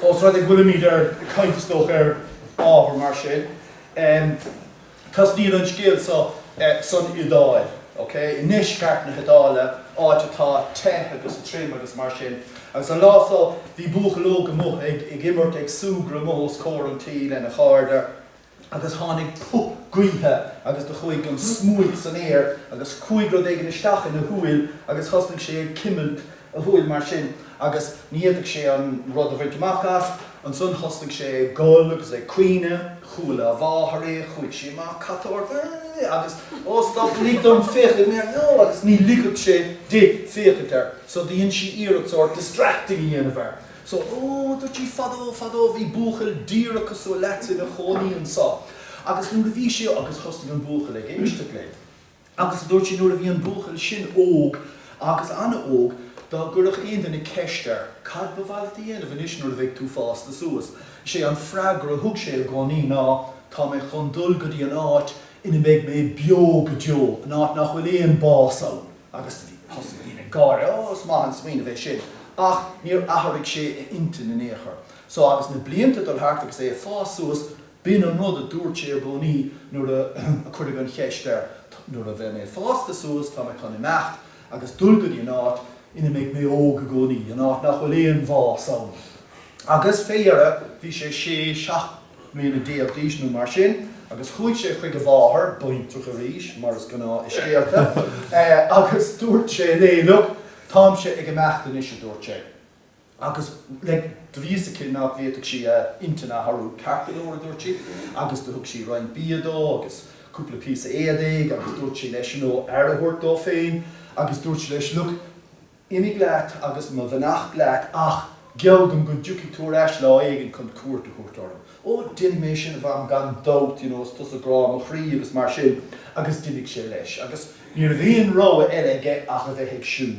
Ós rud é go bhfuilimid ag caint is dócha ar ábhar mar sin, tosnaíonn an scéal seo san Iodáil, ok, i ndeisceart na hIodáile, áit atá te agus tirim agus mar sin. Agus an lá seo bhí buachaill óg amuigh ag imirt, ag súgradh amuigh os comhair an tí lena chairde. agus tháinig puth gaoithe agus do chuaigh an smúit san aer agus chuaigh rud éigin isteach ina shúil agus thosnaigh sé ag cimilt a shúil mar sin agus ní fhéadfadh sé an rud a bhaint amach as. Ansan thosnaigh sé ag gol agus ag caoineadh. Chuala a mháthair é, chuaigh sí amach, cad tá ort? agus ó stop, lig dom féachaint air, no agus ní ligfeadh sé di féachaint air. So do dhein sí iarracht sórt distracting a dhéanamh air. So, ó, dúirt sí, fadó, fadó bhí buachaill díreach cosúil leatsa ina chónaí anso. Agus nuair a bhí sé, agus thosnaigh an buachaill ag éisteacht léi. Agus dúirt sí, nuair a bhí an buachaill sin óg, agus an-óg, dá gcuirfeadh aon duine ceist air, cad ba mhaith leat a dhéanamh anois nuair a bheidh tú fásta suas? Is é an freagra a thug sé i gcónaí ná, tá mé chun dul go dtí an áit ina mbeidh mé beo go deo, an áit nach bhfuil aon bás ann. Agus do bhí, thosaigh daoine ag gáire, Ó, is maith an smaoineamh é sin. Ach níor athraigh sé a intinn in aon chor. So, agus na blianta ag dul thart agus é ag fás suas, b'in an rud a dúirt sé i gcónaí nuair a cuireadh an cheist air, Nuair a bheidh mé fásta suas, tá mé chun imeacht agus dul go dtí an áit ina mbeidh mé óg i gcónaí, an áit nach bhfuil aon bhás ann. Agus fé dheireadh, bhí sé sé, seacht mbliana d'aois nó mar sin, agus chuaigh sé chuig a mháthair, baintreach arís, mar is gnáth i scéalta, agus dúirt sé léi, Look, táimse ag imeacht anois, a dúirt sé. Agus, like, do bhí fhios aici nach bhféadfadh sí a intinn a athrú. Ceart go leor, a dúirt sí, agus do thug sí roinnt bia dó agus cúpla píosa éadaigh agus dúirt sí leis, you know, aire a thabhairt dó féin agus dúirt sí leis, Look, Imigh leat agus mo bheannacht leat ach geall dom go dtiocfaidh tú ar ais lá éigin chun cuairt a thabhairt orm. Ó, déanfaidh mé sin, a mham, gan dabht, you know, is tusa grá mo chroí agus mar sin. Agus d'imigh sé leis. Agus ní raibh aon rogha eile aige ach a bheith ag siúl.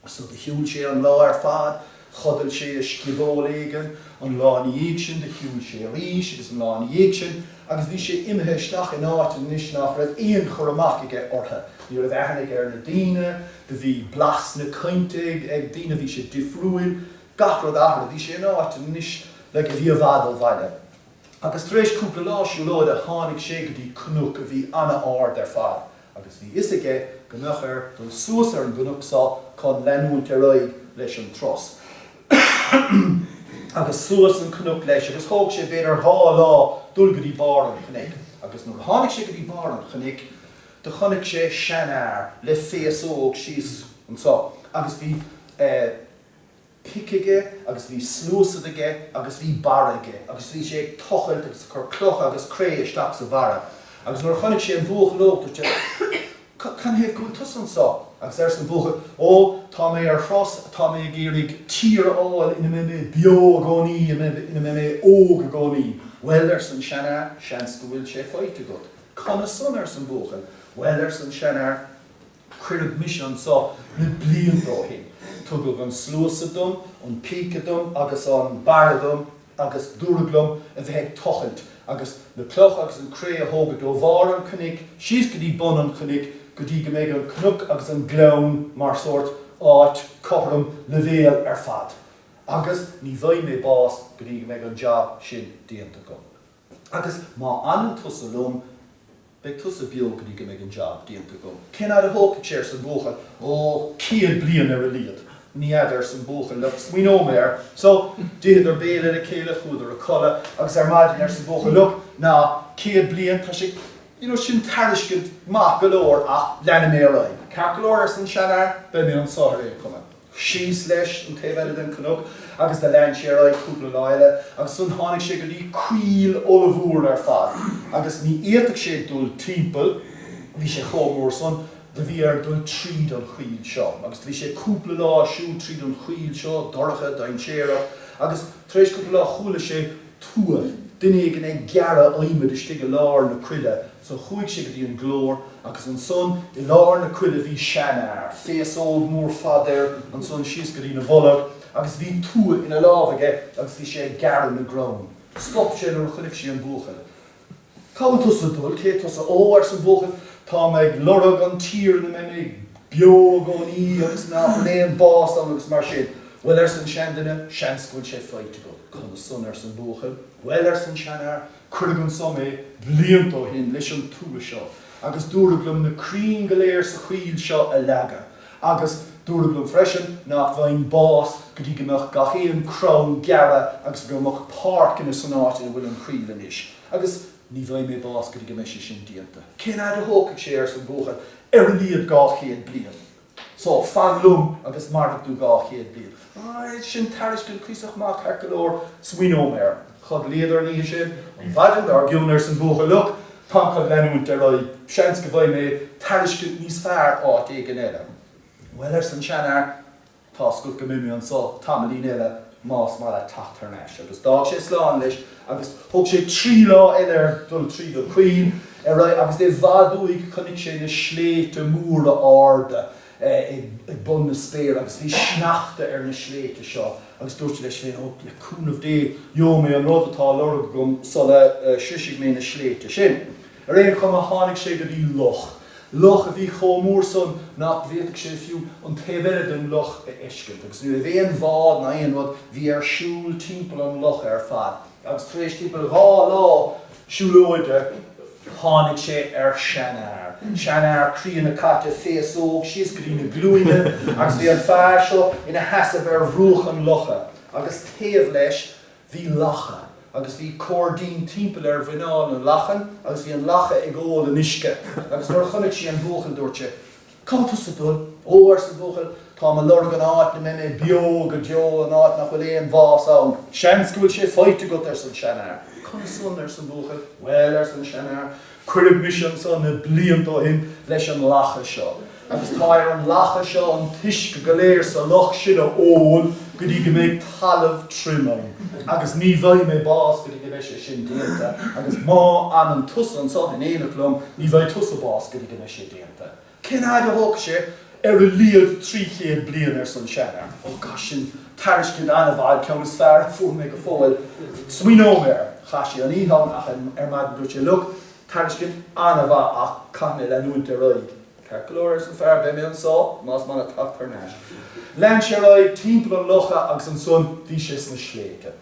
So do shiúil sé an lá ar fad, chodail sé i scioból éigin, an lá ina dhiaidh sin do shiúil sé arís agus an lá ina dhiaidh sin, Agus bhí sé imithe isteach in áit anois nach raibh aon chur amach aige orthu. Ní raibh aithne aige ar na daoine, do bhí blas na cainte ag daoine, bhí sé difriúil, gach rud athraithe. Bhí sé in áit anois like a bhí i bhfad ó bhaile. Agus tar éis cúpla lá siúlóide tháinig sé go dtí cnoc a bhí an-ard ar fad. Agus bhí fhios aige go mbeadh air dul suas ar an gcnoc so chun leanúint ar aghaidh leis an turas. Agus suas an cnoc leis agus thóg sé b'fhéidir dha lá dul go dtí barr an chnoic. Agus nuair a tháinig sé go dtí barr an chnoic do chonaic sé seanfhear le féasóg síos anso agus bhí eh. pic aige agus bhí sluasad aige agus bhí barra aige agus bhí sé ag tochailt agus ag cur clocha agus cré isteach sa bharra agus nuair a chonaic sé an buachaill óg dúirt sé Canathaobh go bhfuil tusa anso? Agus arsa an buachaill Ó tá mé ar thuras tá mé ag iarraidh tír a fháil ina mbeidh mé beo i gcónaí ina mbeidh mé óg i gcónaí. Bhuel arsa an seanfhear seans go bhfuil sé faighte agat. Conas san arsa an buachaill. Bhuel arsa an seanfhear Cuireadh mise anso na blianta ó shin. Tugadh an sluasad dom, an píce dom agus an barra dom agus dúradh liom a bheith ag tochailt agus na clocha agus an cré a thógaint ó bharr an chnoic síos go dtí bun an chnoic go dtí go mbeidh an cnoc agus an gleann mar sórt áit cothrom leibhéal ar fad. Agus ní bhfaighidh mé bás go dtí go mbeidh an jab sin déanta agam. Agus má fhanann tusa liom, beidh tusa beo go dtí go mbeidh an jab déanta agam. Cén fhad a thógfaidh sé? arsa an buachaill. Ó, 100 bliain ar a laghad. Ní fheadar, arsa an buachaill. Look, smaoineoidh mé air. So, d'itheadar béile le chéile, chuadar a codladh, agus ar maidin arsa an buachaill, look, ná, 100 bliain, tá sé, you know, sin tairiscint maith go leor ach leanfaidh mé ar aghaidh. Ceart go leor, arsa an seanfhear, beidh mé anso ar aon chuma. Síos leis an taobh eile den chnoc agus do lean sé ar aghaidh cúpla lá eile agus ansan tháinig sé go dtí coill ollmhór ar fad agus ní fhéadfadh sé dul timpeall, bhí sé chomh mór san, do bhí air dul tríd an choill seo agus do bhí sé cúpla lá ag siúl tríd an choill seo, dorcha, dainséarach agus tar éis cúpla lá chuala sé tua, duine éigin ag gearradh adhmaid istigh i lár na coille. So chuaigh sé go dtí an glór agus ansan i lár na coille bhí seanfhear, féasóg mór fada air ansan síos go dtí na bholg agus bhí tua ina lámh aige agus bhí sé ag gearradh na gcrann. Stop sé nuair a chonaic sé an buachaill. Cá bhfuil tusa ag dul? Cé tusa? Ó, arsa an buachaill, tá mé ag lorg an tír ina mbeidh mé beo i gcónaí agus nach bhfuil aon bás ann agus mar sin. Bhuel, arsa an seanduine, seans go bhfuil sé faighte agat. Conas san? arsa an buachaill. Bhuel, arsa an seanfhear, cuireadh anso mé blianta ó shin leis an tua seo agus dúradh liom na crainn go léir sa choill seo a leagadh agus dúradh liom freisin nach bhfaighinn bás go dtí go mbeadh gach aon crann gearrtha agus go mbeadh páirc ina san áit ina bhfuil an choill anois agus ní bhfaighidh mé bás go dtí go mbeidh sé sin déanta. Cén fhad a thógfaidh sé? arsa an buachaill. Ar a laghad 200 bliain. So, fan liom agus mairfidh tú 200 bliain. Alright, sin tairiscint cuíosach maith, ceart go leor, smaoineoidh mé air. Chodlaíodar an oíche sin. An mhaidin dár gcionn arsa an buachaill, look, táim chun leanúint ar aghaidh, seans go bhfaighidh mé tairiscint níos fearr áit éigin eile. Bhuel, arsa an seanfhear, Tá's agat go mbeidh mé anso tamaillín eile más maith leat teacht thar n-ais. Agus d'fhág sé slán leis agus thóg sé trí lá eile air dul tríd an choill ar aghaidh agus i bhfad uaidh chonaic sé na sléibhte móra arda ag bun na spéire agus bhí sneachta ar na sléibhte seo agus dúirt sé leis féin, Ó, le cúnamh Dé, gheobhaidh mé an rud atá á lorg agam sula sroisfidh mé na sléibhte sin. Ar aon chuma tháinig sé go dtí loch. Loch a bhí chomh mór san nach bhféadfadh sé fiú an taobh eile den loch a fheiscint. Agus ní raibh aon bhád ná aon rud, bhí air siúl timpeall an locha ar fad. Agus tar éis timpeall dhá lá siúlóide tháinig sé ar seanfhear. Seanfhear críonna caite, féasóg síos go dtí na glúine agus bhí an fear seo ina sheasamh ar bhruach an locha agus taobh leis Bhí lacha, agus bhí cóirdín timpeall ar mhuineál na lachan agus bhí an lacha ag ól an uisce agus nuair a chonaic sí an buachaill dúirt sé, Cá bhfuil tusa ag dul? Ó, arsa an buachaill, táim ag lorg an áit 'na mbeidh mé beo go deo, an áit nach bhfuil aon bhás ann. Seans go bhfuil sé faighte agat, arsa an seanfhear. Conas san? arsa an buachaill. Bhuel, arsa an seanfhear, Cuireadh mise anso na blianta ó shin leis an lacha seo, agus tá ar an lacha seo an t-uisce go léir sa loch sin a ól go dtí go mbeidh talamh tirim ann, agus ní bhfaighidh mé bás go dtí go mbeidh sé sin déanta, agus má fhanann tusa anso in éineacht liom, ní bhfaighidh tusa bás go dtí go mbeidh sé déanta. Cén fhad a thógfaidh sé? Ar a laghad 300 bliain, arsa an seanfhear. Ó, gosh, sin tairiscint an-mhaith, an ceann is fearr a fuair mé go fóill. Smaoineoidh mé air. Chaith sé an oíche ann ach ar maidin dúirt sé, Look, tairiscint an-mhaith ach caithfidh mé leanúint ar aghaidh. Ceart go leor, arsa an fear, beidh mé anso más maith leat teacht thar n-ais. Lean sé ar aghaidh timpeall an locha agus ansan bhí sé sna sléibhte.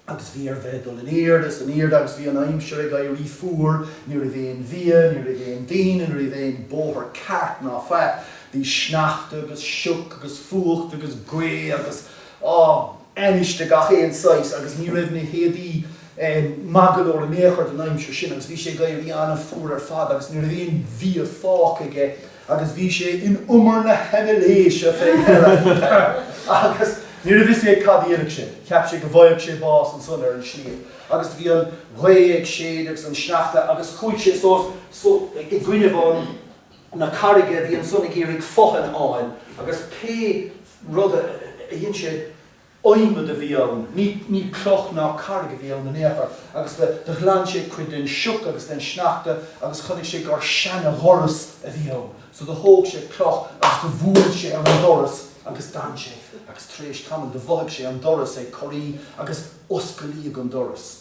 agus bhí air bheith ag dul in airde is in airde agus bhí an aimsir ag éirí fuar, ní raibh aon bhia, ní raibh aon daoine, ní raibh aon bóthar ceart ná faic, bhí sneachta agus sioc agus fuacht agus gaoth agus, á, ainnis de gach aon saghas agus ní raibh na héadaí maith go leor in aon chor don aimsir sin agus bhí sé ag éirí an-fhuar ar fad agus ní raibh aon bhia fágtha aige agus bhí sé in umar na haimiléise fé dheireadh agus ní raibh fhios aige cad a dhéanfadh sé. Cheap sé go bhfaigheadh sé bás ansan ar an sliabh agus bhí an ghaoth ag séideadh agus an sneachta agus chuaigh sé suas i gcoinnibh an na carraige a bhí ansan ag iarraidh fothain a fháil agus pé rud a dhein sé adhmad a bhí ann, ní cloch ná carraig a bhí ann in aon chor, agus do ghlan sé cuid den sioc agus den sneachta agus chonaic sé gur seana-dhoras a bhí ann. So do thóg sé cloch agus do bhuail sé ar an doras agus d'fhan sé, agus tar éis tamaill do mhothaigh sé an doras ag corraí agus osclaíodh an doras.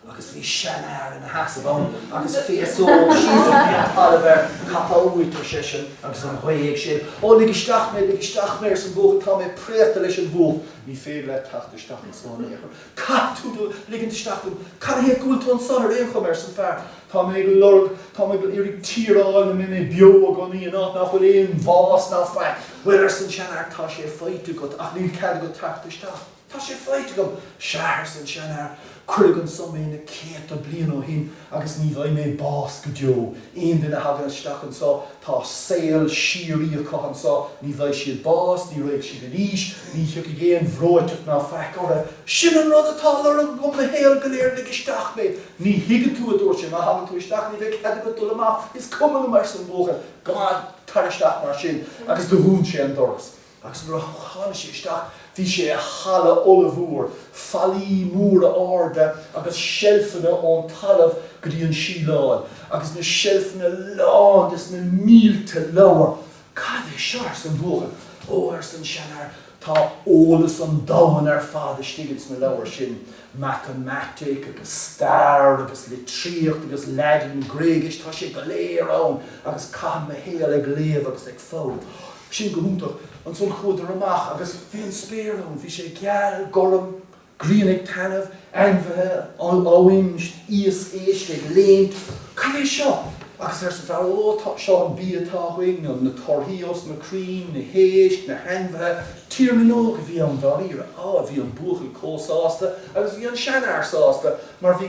Agus bhí seanfhear ina sheasamh ann agus féasóg síos go dtí an talamh air. Cad tá uait, ar seisean, agus an ghaoth ag séideadh. Ó, lig isteach mé, lig isteach mé, arsa an buachaill, tá mé préachta leis an bhfuacht. Ní féidir leat teacht isteach anso in aon chor. Caithfidh tú do ligint isteach dom. Cad ina thaobh go bhfuil tú anso ar aon chuma, arsa an fear. Tá mé ag lorg, tá mé ag iarraidh tír a fháil 'na mbeidh mé beo i gcónaí, in áit nach bhfuil aon bhás ná faic. Bhuel, arsa an seanfhear, tá sé faighte agat, ach níl cead agat teacht isteach. Tá sé faighte agam! Sea, arsa an seanfhear, cuireadh anso mé na céadta bliain ó shin agus ní bhfaighidh mé bás go deo. Aon duine a thagann isteach anso, tá saol síoraí acu anso, ní bhfaighidh siad bás, ní raghaidh siad in aois, ní thiocfaidh aon bhreoiteacht ná faic orthu. Sin an rud atá á lorg agam mo shaol go léir, lig isteach mé! Ní thuigeann tú, a dúirt sé, má thagann tú isteach ní bheidh cead agat dul amach. Is cuma liom, arsa an buachaill, go maith, tar isteach mar sin. Agus do dhún sé an doras. Agus nuair a tháinig sé isteach bhí sé i halla ollmhór, fallaí móra arda agus seilfeanna ón talamh go dtí an síleáil, agus na seilfeanna lán des na mílte leabhar. Cad é seo? arsa an buachaill. Ó, arsa an seanfhear, tá eolas an domhain ar fad istigh ins na leabhair sin, matamaitic agus stair agus litríocht agus Laidin, Gréigis, tá sé go léir ann agus caithim mo shaol ag léamh agus ag foghlaim. Sin go hiontach. Ansan chuadar amach agus bhí an spéir ann, bhí sé geal, gorm, grian ag taitneamh, ainmhithe, abhainn, iasc, éisc ag léimt. Cad é seo? Agus arsa an fear, Ó, tá, seo an bia atá againn, na torthaí ós na crainn, na héisc, na hainmhithe. Tír na nÓg a bhí ann dáiríre. Á, bhí an buachaill chomh sásta agus bhí an seanfhear sásta mar bhí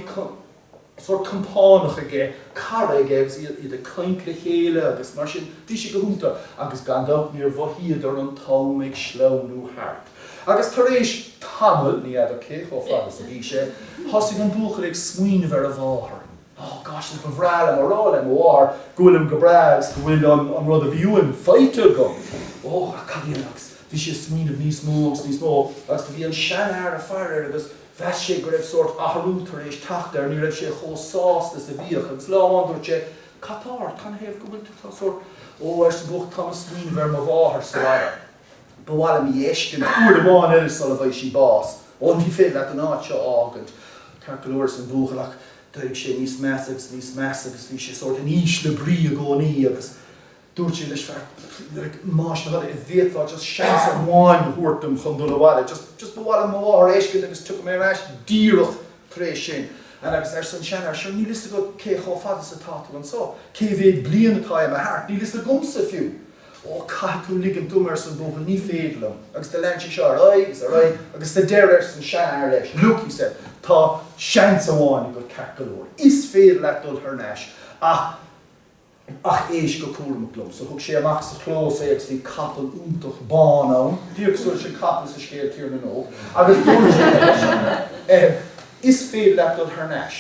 sórt compánach aige, cara aige agus iad ag caint le chéile agus mar sin, bhí sé go hiontach agus gan dabht níor mhothaíodar an t-am ag sleamhnú thart. Agus tar éis tamaill, ní fheadar cé chomh fada is a bhí sé, thosaigh an buachaill ag smaoineamh ar a mháthair. Oh gosh, ba bhreá liom a rá le mo mháthair go bhfuilim go breá agus go bhfuil an rud a bhí uaim faighte agam. Oh, ach cad a dhéanfainn? Agus bhí sé ag smaoineamh níos mó agus níos mó agus do bhí an seanfhear ag faire air agus Mheas sé go raibh sórt athrú tar éis teacht air, ní raibh sé chomh sásta is a bhíodh, agus lá amháin dúirt sé, Cad tá ort? Canathaobh go bhfuil tú, tá sórt, Ó, arsa an buachaill, táim ag smaoineamh ar mo mháthair sa bhaile. Ba mhaith liom í a fheiscint uair amháin eile sula bhfaighidh sí bás. Ó, ní féidir leat an áit seo a fhágaint. Ceart go leor, arsa an buachaill, ach d'éirigh sé níos measa agus níos measa agus bhí sé sórt in ísle brí i gcónaí agus, Dúirt sé leis an bhfear, like, más do thoil é, an bhféadfá just seans amháin a thabhairt dom chun dul abhaile, just, just ba mhaith liom mo mháthair a fheiscint agus tiocfaidh mé ar ais díreach tar éis sin. And agus arsa an seanfhear, sure, níl fhios agat cé chomh fada is atá tú anso, cé mhéad bliain atá imithe thart, níl fhios agamsa fiú. Ó, caithfidh tú ligint dom, arsa an buachaill, ní féidir liom. Agus do lean sé seo ar aghaidh agus ar aghaidh agus sa deireadh arsa an seanfhear leis, look, he said, tá seans amháin agat ceart go leor, is féidir leat dul thar n-ais ach Ach éist go cúramach liom. So thug sé amach sa chlós é agus bhí capall iontach bán ann, díreach cosúil leis an capall sa scéal Tír na nÓg, agus dúirt sé leis, eh, is féidir leat dul thar n-ais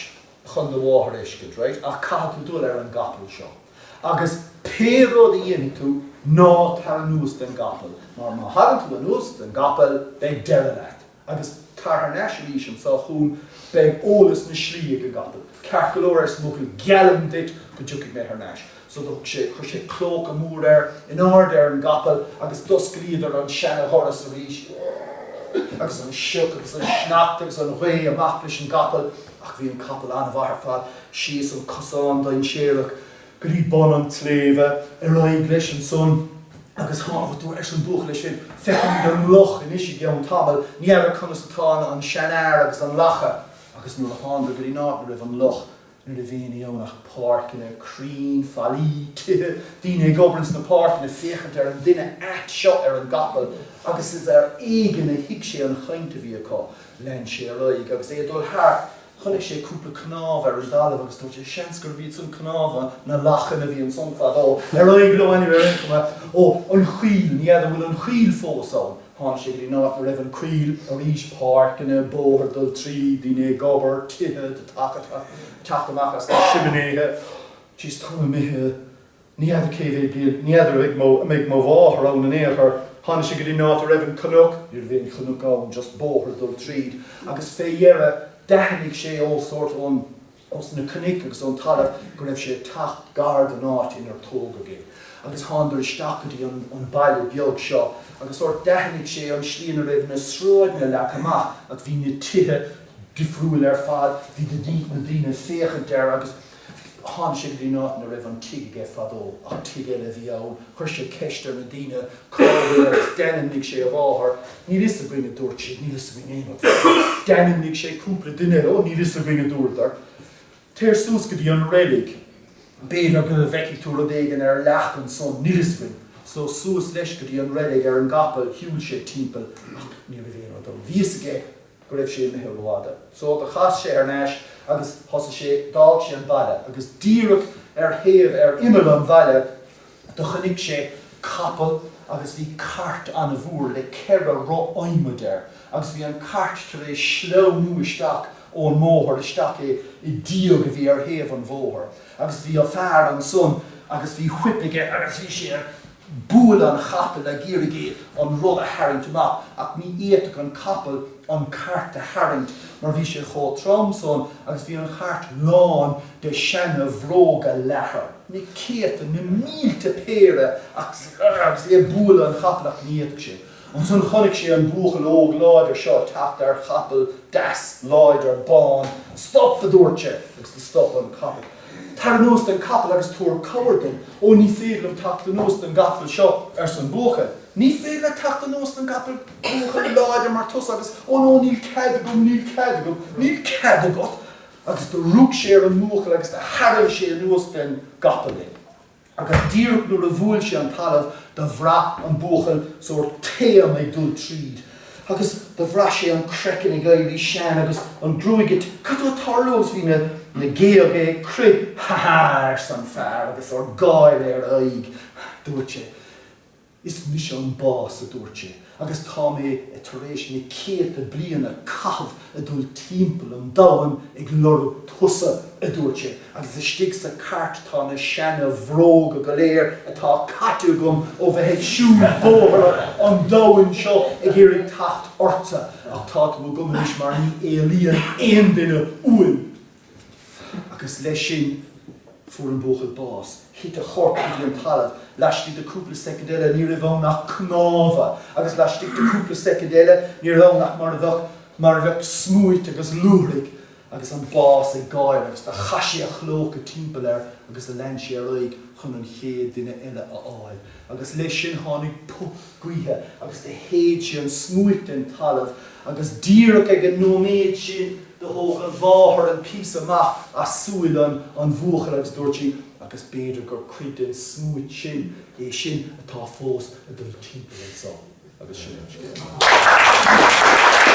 chun do mháthair a fheiscint, right, ach caithfidh tú dul ar an gcapall seo. Agus pé rud a dhéanfaidh tú, ná tar anuas den gcapall, mar má thagann tú anuas den gcapall, beidh deireadh leat. Agus tar thar n-ais arís anso chugam, beidh eolas na slí ag an gcapall. Ceart go leor, arsa an buachaill, geallaim duit go dtiocfaidh mé thar n-ais. So do thug sé, chuir sé clóca mór air, in airde ar an gcapall, agus d'osclaíodar an seana-dhoras arís, agus an sioc agus an sneachta agus an ghaoth amach leis an gcapall, ach bhí an capall an-mhaith ar fad, síos an cosán dainséarach, go dtí bun an tsléibhe, ar aghaidh leis ansan agus tháinig, arsa an buachaill leis féin, feicfimid an loch anois i gceann tamaill, ní fheadar conas atá an seanfhear agus an lacha. Agus nuair a thánadar go dtí an áit 'na raibh an loch, ní raibh aon ní ann ach páirceanna, crainn, fallaí, tithe, daoine ag obair ins na páirceanna, féachaint ar an duine ait seo ar an gcapall, agus is ar éigean a thuig sé an chaint a bhí acu. Lean sé ar aghaidh agus é ag dul thart, Chonaic sé cúpla cnámh ar an dtalamh agus dúirt sé, Seans gurb iad san cnámha na lachan a bhí ansan fadó. Ar aghaidh leo anyway ar aon chuma. Ó, an choill, ní fheadar an bhfuil an choill fós ann. Tháinig sé go dtí an áit 'na raibh an choill, arís páirceanna, bóthar dul tríd, daoine ag obair, tithe, teacht amach as na siminéithe. Jeez, táim imithe. Ní fheadar cé mhéad bliain, ní fheadar an mbeidh mo mháthair ann in aon chor. Tháinig sé go dtí an áit a raibh an cnoc, ní raibh aon chnoc ann, just bóthar ag dul tríd, agus fé dheireadh d'aithnigh sé ó sórt ón, ós na cnoic agus ón talamh go raibh sé ag teacht gar don áit inar tógadh é. Agus thánadar isteach go dtí an, an baile beag seo agus sórt d'aithnigh sé an slí ina raibh na sráideanna leagtha amach ach bhí na tithe difriúil ar fad, bhí na daoine ag féachaint air agus, Tháinig sé go dtí an áit ina raibh an tigh aige fadó, ach tigh eile a bhí ann. Chuir sé ceist ar na daoine cá bhfuil agus d'ainmnigh sé a mháthair. Níl fhios againn, a dúirt siad, níl fhios againn aon rud faoi. D'ainmnigh sé cúpla duine eile, ó níl fhios againn, a dúradar. Téir suas go dtí an reilig, b'fhéidir go bhfeicfidh tú rud éigin ar leac ansan, níl fhios againn. So suas leis go dtí an reilig ar an gcapall, shiúil sé timpeall ach ní raibh aon rud ann. Bhí fhios aige go raibh sé imithe rófhada. So do chas sé thar n-ais agus thosaigh sé, d'fhág sé an baile agus díreach ar thaobh, ar imeall an bhaile do chonaic sé capall agus bhí cairt ana-mhór le ceithre roth adhmaid air agus bhí an cairt tar éis sleamhnú isteach ón mbóthar isteach i i díog a bhí ar thaobh an bhóthair agus bhí fear ansan agus bhí whip aige agus bhí sé ag bualadh an chapaill ag iarraidh é an rud a tharraingt amach ach ní fhéadfadh an capall an cairt a tharraingt mar bhí sé chomh trom san agus bhí an chairt lán de seana bhróga leathair, na céadta, na mílte péire agus agus é ag bualadh an chapaill ach ní fhéadfadh sé. Ansan chonaic sé an buachaill óg láidir seo ag teacht ar chapall deas láidir bán. Stop! a dúirt sé agus do stop an capall. Tar anuas den capall agus tabhair cabhair dom. Ó ní féidir liom teacht anuas den gcapall seo, arsa an buachaill. Ní féidir leat teacht anuas den gcapall, buachaill láidir mar tusa agus ó no níl cead agam, níl cead agam, níl cead agat! Agus do rug sé ar an mbuachaill agus do tharraing sé anuas den gcapall é. Agus díreach nuair a bhuail sé an talamh do bhraith an buachaill sórt taom ag dul tríd. Agus do bhraith sé an craiceann ag éirí sean agus an gruaig ag. Cad tá ag tarlú? Agus bhí na na géaga ag crith. Ha ha! arsa an fear agus sórt gáire ar a aghaidh. Dúirt sé. Is mise an bás, a dúirt sé, agus tá mé tar éis na céadta bliain a caitheamh ag dul timpeall an domhain ag lorg tusa, a dúirt sé, agus istigh sa cairt tá na seana bhróga go léir atá caite agam ó bheith ag siúl bóithre an domhain seo ag iarraidh teacht ortsa, ach tá tú agam anois mar ní éalaíonn aon duine uaim. Agus leis sin, fuair an buachaill bás. Thit a chorp go dtí an talamh. Laistigh de cúpla soicind eile, ní raibh ann ach cnámha. Agus laistigh de cúpla soicind eile, ní raibh ann ach mar a bheadh, mar a bheadh smúit agus luaithrigh. Agus an bás ag gáire agus do chaith sé a chlóca timpeall air agus do lean sé ar aghaidh chun an chéad duine eile a fháil. Agus leis sin tháinig puth gaoithe agus do shéid sé an smúit den talamh agus díreach ag an nóiméad sin do thóg an mháthair an píosa amach as súil an an bhuachaill agus dúirt sí, agus b'fhéidir gur cuid den smúit sin é sin atá fós ag dul timpeall anso. Agus sin an scéal.